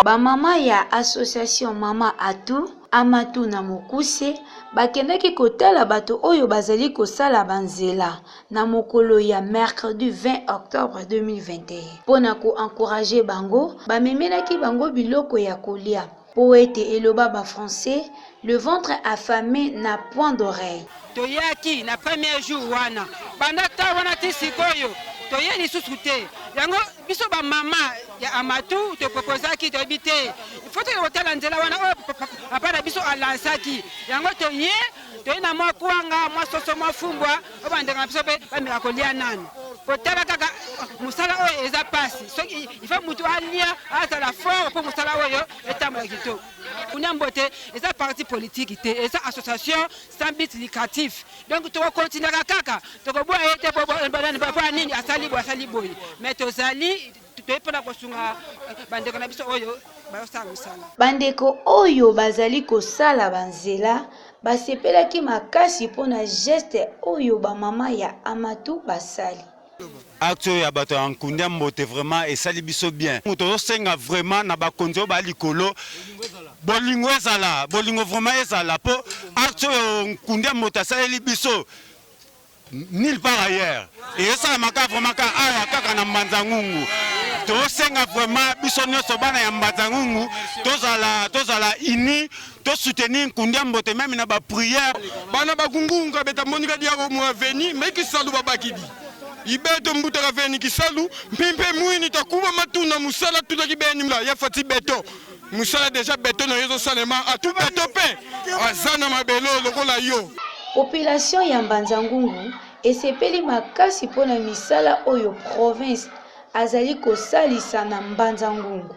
Ba mama ya association Mama Atou, Amatou na mokuse, bakendaki kotala bato oyo bazali kosala ba nzela na mokolo ya mercredi 20 octobre 2021. Mpo na ko encourager bango, bamemelaki bango biloko ya kolia mpo ete eloba ba français, le ventre affame n'a point d'oreille. Toyaki na premier jour wana, banda temps wana ti sikoyo toye lisusu te. Yango biso ba mama ya Amatou to proposaki, toyebi te il faut tokende kotala nzela wana oyo papa na biso alansaki. Yango toye, toye na mwa kwanga, mwa soso, mwa fumbwa oyo bandeko na biso mpe bameka kolia nanu. Kotala kaka mosala oyo eza pasi, soki il faut mutu alia azala fort mpo mosala oyo etambola kitoko. Kuna Mbote eza parti politique te, eza association sans but lucratif. Donc toko continuaka kaka, tokoboya ye te po nini asali boye asali boye, mais tozali toye mpona kosunga bandeko na biso oyo bazosala mosala. Bandeko oyo bazali kosala ba nzela basepelaki makasi mpo na geste oyo ba mama ya Amatou basali. Acte oyo ya bato ya Nkundia Mbote vraiment esali biso bien. Tozosenga vraiment na bakonzi oyo ba likolo bolingo ezala, bolingo vraiment ezala po acte oyo Nkundia Mbote asaleli biso nulle part ailleurs. Ezosalamaka vraiment kaka awa kaka na Mbanza Ngungu. Tozosenga vraiment biso nyonso bana ya Mbanza Ngungu tozala, tozala unis, to soutenir Nkundia Mbote meme na ba prière. Bana ba Gungunga beta monika diako mu aveni me kisalu babakidi ibeto mbutaka veni kisalu mpimpe mwini takuba matuna musala tutaki beni mla ya fati beto musala deja beto na yezo salema atu beto pe azana mabelo lokola yo. Population ya Mbanza Ngungu esepeli makasi mpo na misala oyo province azali kosalisa na Mbanza Ngungu.